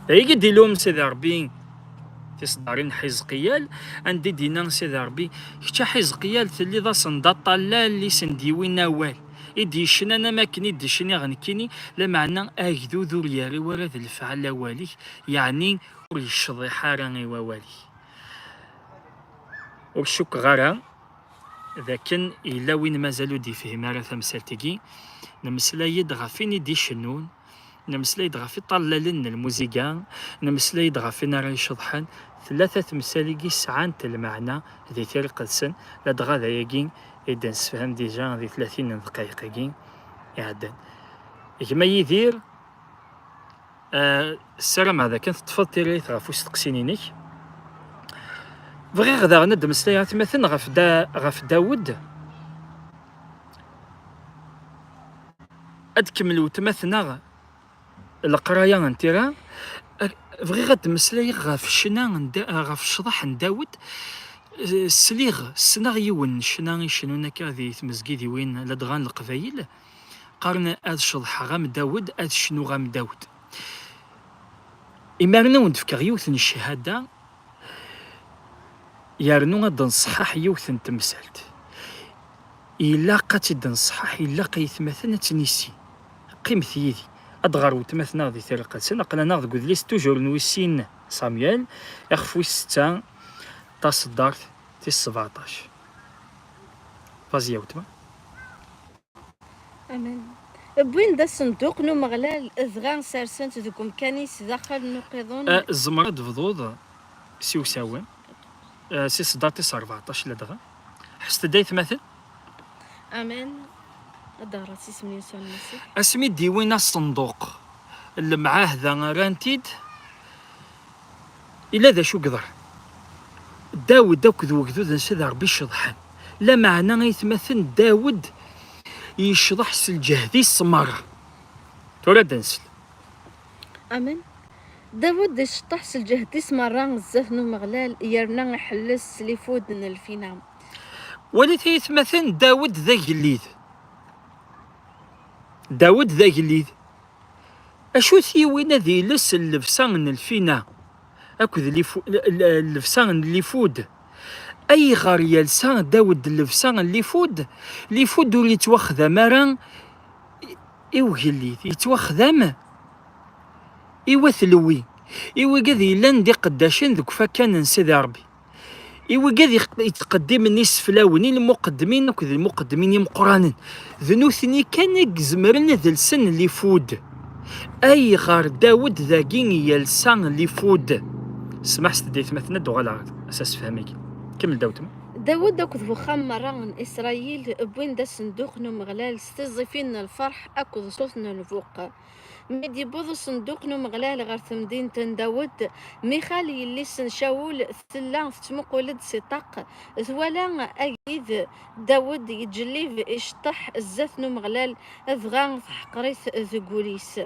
Dagi d-ilum Sidi Ṛebbi tiseddarin n Ḥizqiyal, anda i d-yenna Sidi Ṛebbi, kečč a Ḥizqiyal telliḍ asen d aṭallal i sen-d-yewwin awal, i d-yecnan am akken i d-cniɣ nekkini, lameɛna agdud ur yerri wara d lefɛal awal-ik, yeɛni ur yecḍiḥ ara i wawal-ik. Ur cukkeɣ ara d akken yella win mazal ur d-yefhim ara tamsalt-agi. Nemmeslay-d ɣef win i d-icennun, nemmeslay-d ɣef iṭallalen n lmuziga, nemmeslay-d ɣef win ara iceḍḥen. Tlata temsal-agi sɛant lmeɛna di Tira Iqedsen, ladɣa d ayagi i d-nessefhem dija di tlatin n ddqayeq-agi iɛeddan. Gma Yidir, Ah, ssarameɣ d akken teṭṭfeḍ tiririt ɣef usteqsi-inek. Bɣiɣ daɣen ad d-meslayeɣ atmaten ɣef Da-, ɣef Dawed. Ad tkemmel weltma-tneɣ leqraya n tira. Ak-, bɣiɣ ad d-meslayeɣ ɣef ccna n Da-, ɣef ccḍeḥ n Dawed. Eh, sliɣ, ssneɣ yiwen n ccna icennun akka di tmezgidiwin ladɣa n Leqbayel. Qqaren ad ceḍḥeɣ am Dawed, ad cnuɣ am Dawed. Imiren ad wen-d-fkeɣ yiwet n cchada, yernu ad d-nṣeḥḥaḥ yiwet n temsalt. Ilaq ad tt-id-nṣeḥḥaḥ, ilaq aytmaten ad tt-nissin. Qqimet yid-i. Ad ɣer weltma-tneɣ di Tira Iqedsen, aql-aneɣ deg udlis toujours n wis sin Samuel, ixef wis setta, taṣeddart tis sebɛeṭṭac. Vas-y a weltma. Amen. Wwin-d asenduq n Umeɣlal, dɣa sersen-t deg umkan-is daxel n uqiḍun. Eh, tzemreḍ ad d-tebduḍ s iwsawen, eh, si ṣeddart tis rbeɛṭac ladɣa. Ḥesset-d aytmaten. Amen. Ad d-ɣreɣ s isem n Yasuɛ Lmasiḥ. Asmi d-iwin asenduq n lemɛahda, rran-t-id. Ila d acu yeḍran. Dawed akked wegdud n Sidi Ṛebbi ceḍḥen. Lameɛna aytmaten, Dawed yecḍeḥ s lǧehd-is merra. Tura ad nsel. Amen. Dawed iceṭṭeḥ s lǧehd-is merra zdat n Umeɣlal, yerna iḥelles s lifud n lfina. Walit aytmaten, Dawed d agellid. Dawed d agellid. Acu t-yiwin ad iles llebsa n lfina akked lifu-, l-, l-, llebsa n lifud? Ayɣer yelsa Dawed llebsa n lifud? Lifud ur yettwaxdam ara i, i ugellid, yettwaxdam i wat lwi, i wigad yellan d iqeddacen deg ufakkan n Sidi Ṛebbi. I wigad yeq-, yettqeddimen iseflawen i lmuqeddmin akked lmuqeddmin imeqqranen, d nutni kan i izemren ad lsen lifud. Ayɣer Dawed dagi yelsa lifud? Smaḥ s teddayt ma tenna d-uɣaleɣ s asefhem-agi. Kemmel Dawed. Dawed akked wexxam merra n Isṛayil wwin-d asenduq n Umeɣlal s tiẓẓifin n lferḥ akked ṣṣut n lbuq. Mi d-yewweḍ usenduq n Umeɣlal ɣer temdint n Dawed, Mixal, yelli-s n Cawul, tella tettmuqul-d si ṭṭaq, twala agellid Dawed yettjellib iceṭṭeḥ zdat n Umeɣlal, dɣa teḥqer-it deg wul-is.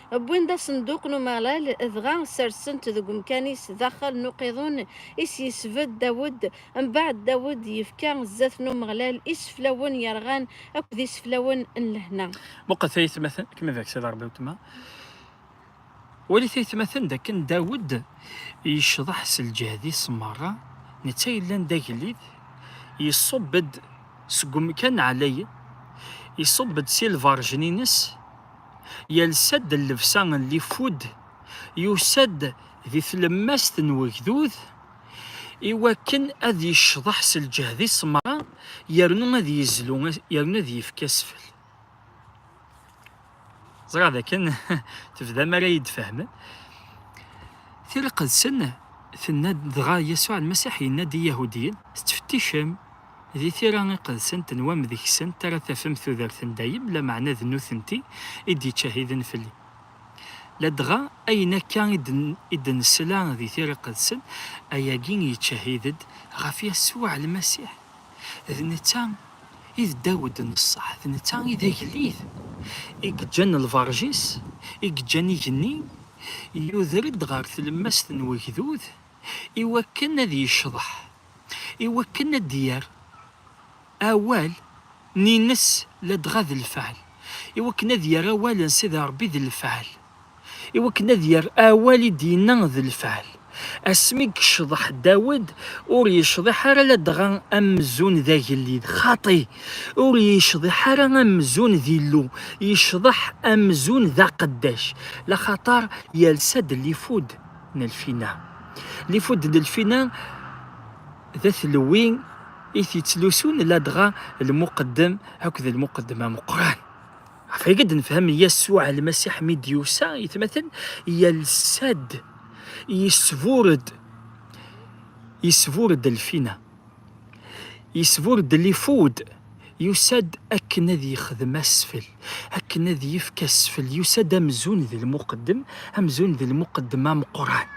Wwin-d asenduq n Umeɣlal, dɣa sersen-t deg umkan-is daxel n uqiḍun i s-yesbedd Dawed. Mbeɛd, Dawed yefka zdat n Umeɣlal iseflawen yerɣan akked iseflawen n lehna. Muqlet ay atmaten, kemmel deg Sidi Ṛebbi weltma. Walit ay atmaten dakken Dawed yecḍeḥ s lǧehd-is merra, netta yellan d agellid, iṣubb-d seg umkan ɛlayen, iṣubb-d si lberjen-ines, yelsa-d llebsa n lifud, yusa-d di tlemmast n wegdud, iwakken ad yecḍeḥ s lǧehd-is merra, yernu ad yezlu, yernu ad yefk asfel. Ẓriɣ dakken tebdam ara iyi-d-fehmen. Tira Iqedsen tenna-d, dɣa Yasuɛ Lmasiḥ yenna-d i Yahudiyen, tettfetticem di Tira Iqedsen, tenwam deg-sent ara tafem tudert n dayem, lameɛna d nutenti i d-ittcahiden fell-i. Ladɣa ayen akka i d-, i d-nesla di Tira Iqedsen, ayagi yettcahid-d ɣef Yasuɛ Lmasiḥ. D netta i d Dawed n ṣṣeḥ, d netta i d agellid i yeǧǧan lberj-is, i yeǧǧan igenni, yuder-d ɣer tlemmast n wegdud, iwakken ad yecḍeḥ, iwakken ad d-yerr awal-nni-ines, ladɣa d lfeɛl, iwakken ad yerr awal n Sidi Ṛebbi d lfeɛl, iwakken ad yerr awal i d-yenna d lfeɛl. Asmi yecḍeḥ Dawed, ur yecḍiḥ ara ladɣa amzun d agellid, xaṭi, ur yecḍiḥ ara amzun d Illu, yecḍeḥ amzun d aqeddac, laxaṭer yelsa-d lifud n lfina. Lifud n lfina d atlewwi i t-yettlusun ladɣa lmuqeddem akked lmuqeddem ameqqran. Ɣef wayagi ad nefhem Yasuɛ Lmasiḥ mi d-yusa, aytmaten, yelsa-d, yesbur-d, yesbur-d lfina, yesbur-d lifud, yusa-d akken ad yexdem asfel, akken ad yefk asfel, yusa-d amzun d lmuqeddem, amzun d lmuqeddem ameqqran,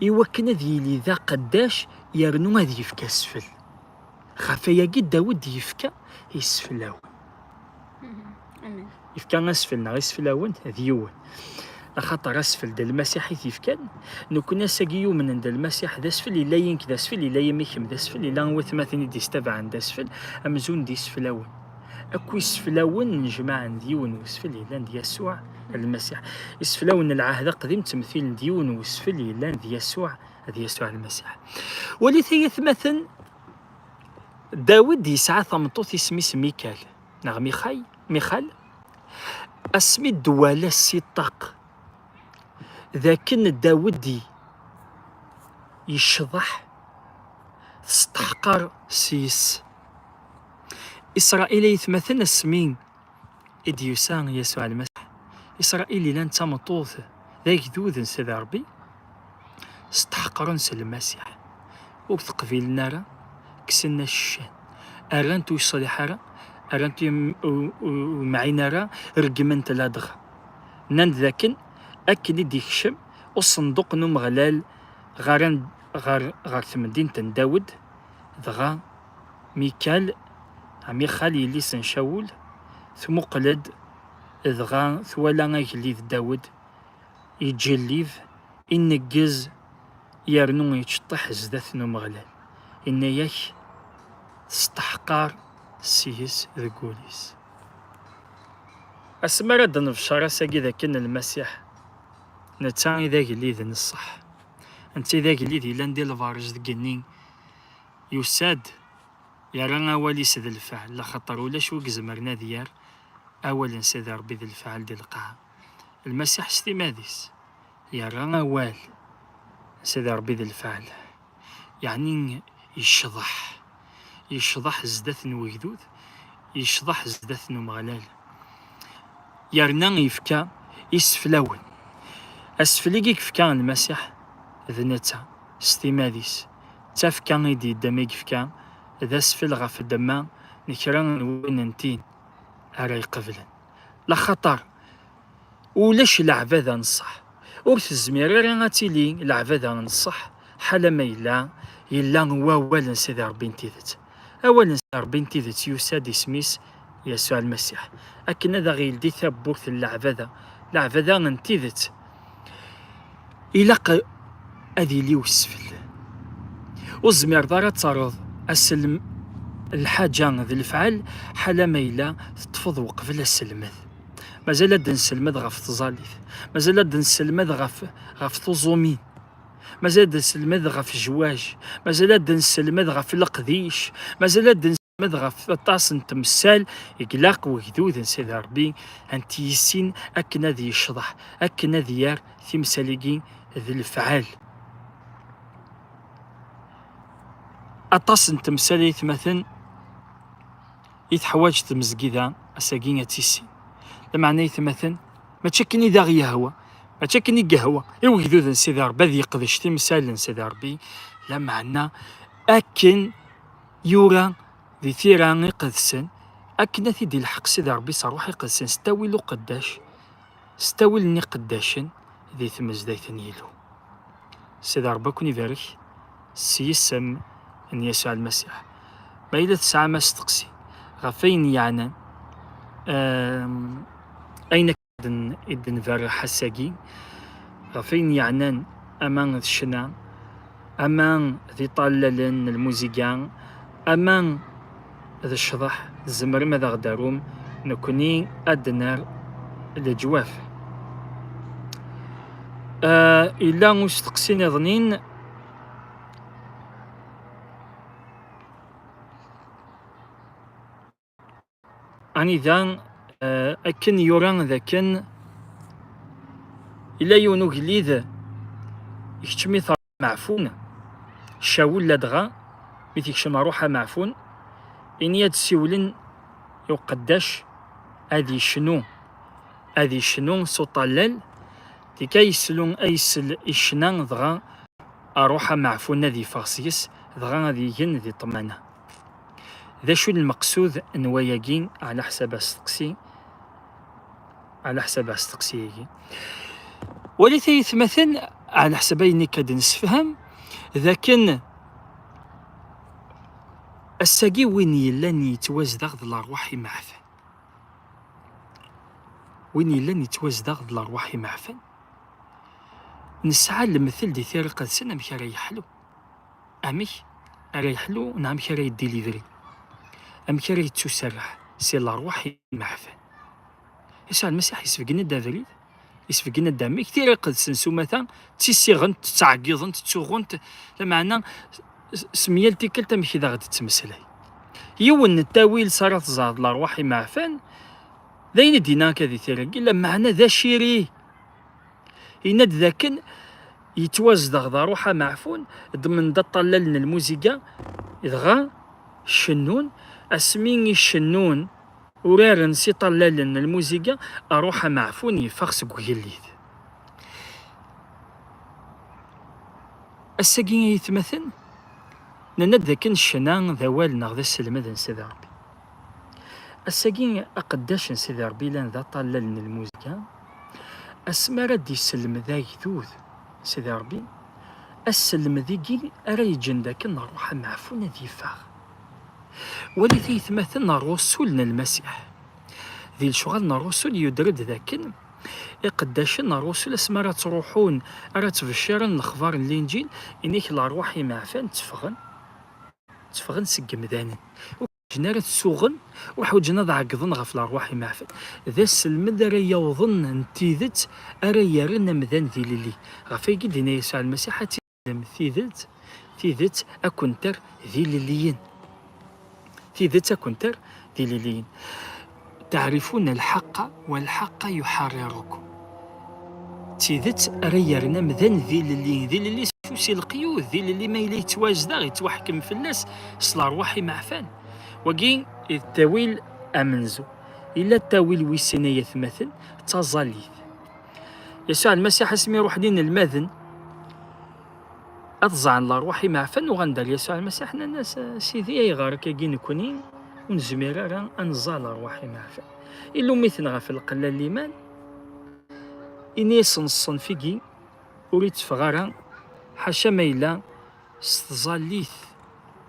iwakken ad yili d aqeddac yernu ad yefk asfel. Ɣef wayagi Dawed yefka iseflawen. Amen. Yefka asfel neɣ iseflawen d yiwen. Axaṭer asfel d Lmasiḥ i t-yefkan. Nekkni ass-agi yumnen d Lmasiḥ d asfel, yella yink d asfel, yella yimikem d asfel, yella watmaten i d-istabaɛen d asfel, amzun d iseflawen. Akk iseflawen nnejmaɛen d yiwen n usfel yellan d Yasuɛ Lmasiḥ. Iseflawen n Lɛahd Aqdim ttmethilen d yiwen n usfel yellan d Yasuɛ, d Yasuɛ Lmasiḥ. Walit ay atmaten, Dawed yesɛa tameṭṭut isem-is Mikal, neɣ Mixay, Mixal. Asmi d-wala si ṭṭaq d akken Dawed i-, yecḍeḥ testeḥqer s-yes. Isṛayil ay atmaten, asmi i d-yusa Yasuɛ Lmasiḥ, Isṛayil ilan d tameṭṭut, d agdud n Sidi Ṛebbi, steḥqren s Lmasiḥ, ur t-qbilen ara, kksen-as ccan, rran-t ur yeṣliḥ ara, rran-t ur yemɛin ara, reggmen-t ladɣa. Nnan-d dakken akken i d-ikcem uṣenduq n Umeɣlal ɣer, ɣer, ɣer temdint n Dawed, dɣa Mikal, Mixal, yelli-s n Cawul, tmuqel-d, dɣa twala agellid Dawed yeǧǧellib, ineggez, yernu yettceṭṭiḥ zdat n Umeɣlal. Inna-yak, testeḥqar s-yes deg wul-is. Asmi ara d-nebcer ass-agi d akken Lmasiḥ, netta i d agellid n ṣṣeḥ. Netta i d agellid yellan di lberj deg igenni, yusa-d, yerra awal-is d lfeɛl, laxaṭer ulac wi izemren ad yerr awal n Sidi Ṛebbi d lfeɛl di lqaɛa. Lmasiḥ s timad-is yerra awal n Sidi Ṛebbi d lfeɛl, yeɛni yecḍeḥ, yecḍeḥ zdat n wegdud, yecḍeḥ zdat n Umeɣlal. Yerna yefka iseflawen. Asfel i yefka Lmasiḥ d netta, s timad-is. D tafekka i d-yedda mi yefka, d asfel ɣef ddemma n kra n win n tin ara iqeblen. Laxaṭer ulac leɛbada n ṣṣeḥ. Ur tezmir ara ad tili leɛbada n ṣṣeḥ ḥala ma yella, yella wawal n Sidi Ṛebbi n tidet. Awal n Sidi Ṛebbi n tidet yusa-d, isem-is Yasuɛ Lmasiḥ, akken ad aɣ-yeldi tawwurt n leɛbada, leɛbada n tidet. Ilaq ad yili usfel. Ur tezmireḍ ara ad terreḍ aselm-, lḥaǧa d lefɛal ḥala ma yella teṭṭfeḍ uqbel aselmed. Mazal ad d-nselmed ɣef tẓallit, mazal ad d-nselmed ɣef, ɣef tuẓumin, mazal ad d-nselmed ɣef zzwaǧ, mazal ad d-nselmed ɣef leqdic, mazal ad d-nselmed ɣef aṭas n temsal i ilaq wegdud n Sidi Ṛebbi ad t-yissin akken ad yecḍeḥ, akken ad yerr timsal-agi d lefɛal. Aṭas n temsal ay atmaten i teḥwaǧ tmezgida ass-agi ad tissin. Lameɛna ay atmaten, mačči akken i d aɣ-yehwa, mačči akken i yehwa i wegdud n Sidi Ṛebbi ad yeqdec timsal n Sidi Ṛebbi, lameɛna akken yura di tira iqedsen, akken ad t-id-ilḥeq Sidi Ṛebbi s Ṛṛuḥ Iqedsen, s ttawil uqeddac, s ttawil n iqeddacen di tmezdayt n Yillu. Sidi Ṛebbi ad ken-ibarek s yisem n Yasuɛ Lmasiḥ. Ma yella tesɛam asteqsi ɣef ayen yeɛnan, ehm, ayen akken i d-nberreḥ ass-agi, ɣef ayen yeɛnan ama d ccna, ama d iṭallalen n lmuziga, ama d ccḍeḥ, tzemrem ad aɣ-d-tarum, nekkni ad d-nerr leǧwaf. Ah, yella usteqsi niḍnin. Anida, eh, akken yura d akken yella yiwen ugellid ikeččem-it Ṛṛuḥ Ameɛfun, Cawul, ladɣa mi t-ikcem Ṛṛuḥ Ameɛfun, ini ad siwlen i uqeddac ad yecnu, ad yecnu s uṭallal, tika yeslu, ad yessel i ccna, dɣa Ṛṛuḥ Ameɛfun ad yeffeɣ seg-s, dɣa ad igen di ṭṭmana. D acu n lmeqsud n wayagi, ɛla ḥsab asteqsi, ɛla ḥsab asteqsi-agi? Walit ay atmaten, ɛla ḥsab ayen akka d-nessefham, d akken ass-agi win yellan yettwazdeɣ d lerwaḥ imeɛfan. Win yellan yettwazdeɣ d lerwaḥ imeɛfan. Nesɛa lemtel di Tira Iqedsen amek ara yeḥlu. Amek ara yeḥlu neɣ amek ara yeddilibri? Amek ara yettuserreḥ si lerwaḥ imeɛfan? Yasuɛ Lmasiḥ isbeggen-d abrid, isbeggen-d amek Tira Iqedsen s umata ttisiɣent, ttɛeggiḍent, ttsuɣunt, lameɛna s, s meyal tikkelt amek i d aɣ-d-tettmeslay. Yiwen n ttawil s ara tẓaḍ lerwaḥ imeɛfan, d ayen i d-yenna akka di tira-agi, lameɛna d aciri. Yenna-d dakken yettwazdeɣ d ṛṛuḥ ameɛfun, ddmen-d aṭṭallal n lmuziga, dɣa cennun. Asmi i cennun, uraren s iṭallalen n lmuziga, ṛṛuḥ ameɛfun yeffeɣ seg ugellid. Ass-agi, ay atmaten, nenna-d dakken ccna d awal neɣ d aselmed n Sidi Ṛebbi. Ass-agi, aqeddac n Sidi Ṛebbi yellan d aṭallal n lmuziga, asmi ara d-iselmed agdud n Sidi Ṛebbi, aselmed-igi ara yeǧǧen dakken ṛṛuḥ ameɛfun ad yeffeɣ. Walit ay atmaten ṛṛusul n Lmasiḥ. Di lecɣal n ṛṛusul yuder-d dakken iqeddacen n ṛṛusul asmi ara ttruḥun, ara ttbecciren lexbar n Linǧil, inik lerwaḥ imeɛfan tteffɣen, tteffɣen seg yemdanen. Ur ḥwaǧen ara ad suɣen, ur ḥwaǧen ad ɛeggḍen ɣef lerwaḥ imeɛfan. D aselmed ara yawḍen n tidet, ara yerren amdan d ilelli. Ɣef wayagi i d-yenna Yasuɛ Lmasiḥ, ad tidet, tidet ad ken-terr d ilelliyen. Tidet ad ken-terr d ilelliyen. تعرفون الحق والحق يحرركم. D tidet ara yerren amdan d ilelli. D ilelli s ufus i leqyud, d ilelli ma yella yettwazdeɣ, yettwaḥkem fell-as s lerwaḥ imeɛfan. Wagi i d ttawil amenzu. Yella ttawil wis sin, ay atmaten, d taẓallit. Yasuɛ Lmasiḥ asmi ruḥen inelmaden ad ẓẓɛen lerwaḥ imeɛfan, uɣalen-d ar Yasuɛ Lmasiḥ, nnan-as: "A Sidi, ayɣer akkagi nekni ur nezmir ara ad nẓẓeɛ lerwaḥ imeɛfan?" Ilum-iten ɣef lqella n liman, ini-asen: "Ṣṣenf-igi ur itteffeɣ ara, ḥaca ma yella s tẓallit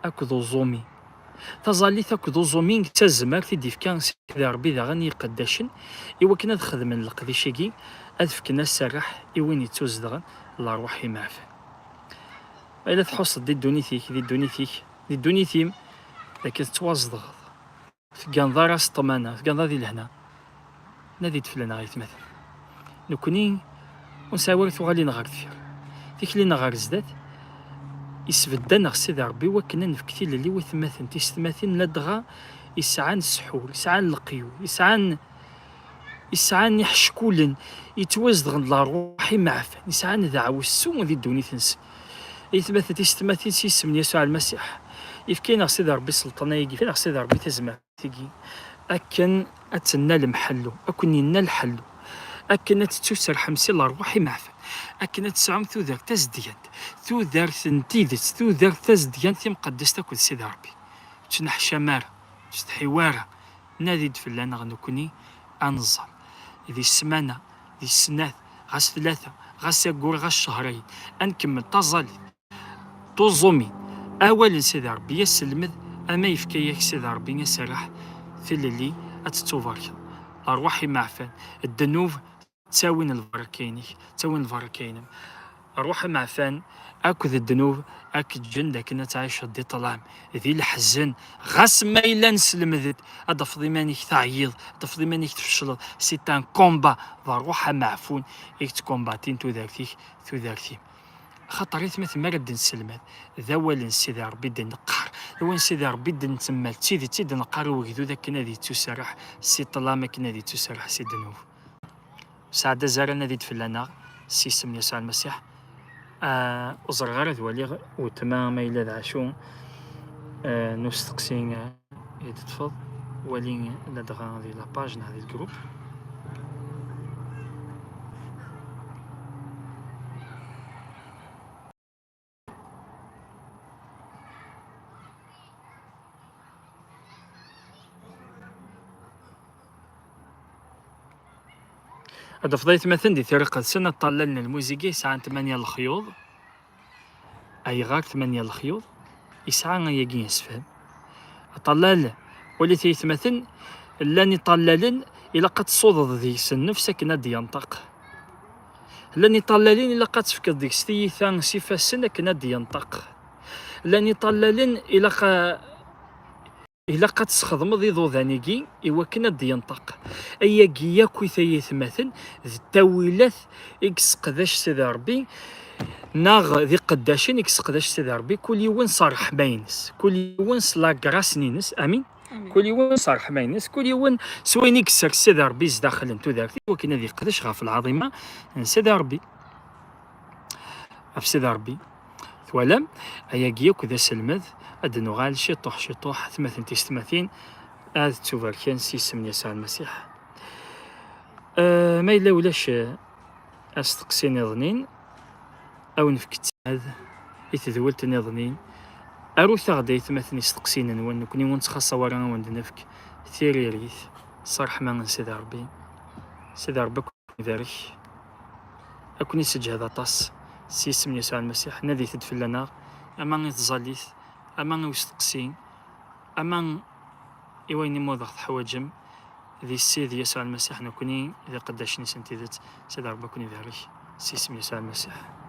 akked uẓumi." Taẓallit akked uẓumi d tazmert i d-ifka Sidi Ṛebbi daɣen i iqeddacen, i wakken ad xedmen leqdic-agi, ad fken aserreḥ i win ittuzdɣen lerwaḥ imeɛfan. Ma yella tḥusseḍ di ddunit-ik, di ddunit-ik, di ddunit-im, d akken tettwazedɣeḍ, tegganeḍ ara s ṭṭmana, tegganeḍ ara di lehna, nadi-d fell-aneɣ, ay atmaten. Nekni ur nesɛi ara tuɣalin ɣer deffir. Tikli-nneɣ ɣer zdat, isbedd-aneɣ Sidi Ṛebbi wakken ad nefk tilelli i watmaten, tisetmatin, ladɣa isɛan ssḥur, isɛan leqyud, isɛan, isɛan iḥeckulen, yettwazedɣen d lerwaḥ imeɛfan, isɛan deɛwessu di ddunit-nsen. Ay atmaten, tisetmatin, s yisem n Yasuɛ Lmasiḥ, yefka-aneɣ Sidi Ṛebbi sselṭan-agi, yefka-aneɣ Sidi Ṛebbi tazmert. Tigi, akken ad tennalem ḥellu, akken yenna lḥellu, akken ad tettuserḥem si lerwaḥ imeɛfan, akken ad tesɛum tudert tazedyant, tudert n tidet, tudert tazedyant timqeddest akked Sidi Ṛebbi. Ur ttneḥcam ara, ur ttsetḥiw ara, nadi-d fell-aneɣ nekni ad nẓer. Di ssmana, di snat, ɣas tlata, ɣas aggur, ɣas cehrayen, ad nkemmel taẓallit. Tuẓumin, awal n Sidi Ṛebbi, aselmed, ama yefka-yak Sidi Ṛebbi aserreḥ, tilelli, ad tettubarkeḍ. Lerwaḥ imeɛfan, ddnub, ttawin lbaraka-inek, ttawin lbaraka-inem. Ṛwaḥ imeɛfan akked ddnub ad k-ǧǧen d akken ad tɛiceḍ di ṭṭlam, di leḥzen. Ɣas ma yella nesselmed-d, ad d-tafeḍ iman-ik teɛyiḍ, ad d-tafeḍ iman-ik tfecleḍ. C'est un combat, d ṛwaḥ ameɛfun i yettkumbatin tudert-ik, tudert-im. Axaṭer, ay atmaten, mi ara d-nesselmad, d awal n Sidi Ṛebbi i d-neqqar, d awal n Sidi Ṛebbi i d-nettemmal, d tidet i d-neqqar i wegdud akken ad yettuserreḥ si ṭṭlam, akken ad yettuserreḥ si ddnub. Sɛad azar, ad nadi-d fell-aneɣ s yisem n Yasuɛ Lmasiḥ. Ah, ur ẓriɣ ara ad waliɣ weltma ma yella d acu, ah, n usteqsi, ah, i d-teṭṭfeḍ, wali ladɣa di la page neɣ di le groupe. Ad tafeḍ, ay atmaten, di Tira Iqedsen, aṭṭallal n lmuziga yesɛan tmanya lexyuḍ. Ayɣer tmanya lexyuḍ? Yesɛa ayagi asefhem. Aṭṭallal, walit ay atmaten, llan iṭallalen ilaq ad tsuḍeḍ deg-s nnefs akken ad d-yenṭeq. Llan iṭallalen ilaq ad tefkeḍ deg-s tiyita s ifassen akken ad d-yenṭeq. Llan iṭallalen ilaq a, ilaq ad tesxedmeḍ iḍudan-agi i wakken ad d-yenṭeq. Ayagi yakk, ay atmaten, d ttawilat i yesseqdac Sidi Ṛebbi, neɣ d iqeddacen i yesseqdac Sidi Ṛebbi, kul yiwen s ṛṛeḥma-ines, kul yiwen s la grâce-ines. Amin. Amin. Kul yiwen s ṛṛeḥma-ines, kul yiwen s wayen i yessers Sidi Ṛebbi zdaxel n tudert, i wakken ad yeqdec ɣef lɛaḍima n Sidi Ṛebbi. ɣef Sidi Ṛebbi. Twalam? Ayagi akk d aselmed. Ad d-nuɣal ciṭuḥ ciṭuḥ, atmaten tisetmatin, ad ttubarken s yisem n Yasuɛ Lmasiḥ. Eh, ma yella ulac, eh, asteqsi niḍnin, ad wen-nefk ttad i tedwelt niḍnin. Arut-aɣ-d, aytmaten, isteqsiyen-nwen, nekkni ur nettxaṣṣa ara ad wen-d-nefk tiririt s ṛṛeḥma n Sidi Ṛebbi. Sidi Ṛebbi ad ken-ibarek, ad ken-iseǧhed aṭas s yisem n Yasuɛ Lmasiḥ. Nadit-d fell-aneɣ, ama i tẓallit, ama i usteqsi, ama i wayen umi d aɣ-teḥwaǧem, di Sidi Yasuɛ Lmasiḥ, nekkni d iqeddacen-is n tidet. Sidi Ṛebbi ad ken-ibarek s yisem n Yasuɛ Lmasiḥ.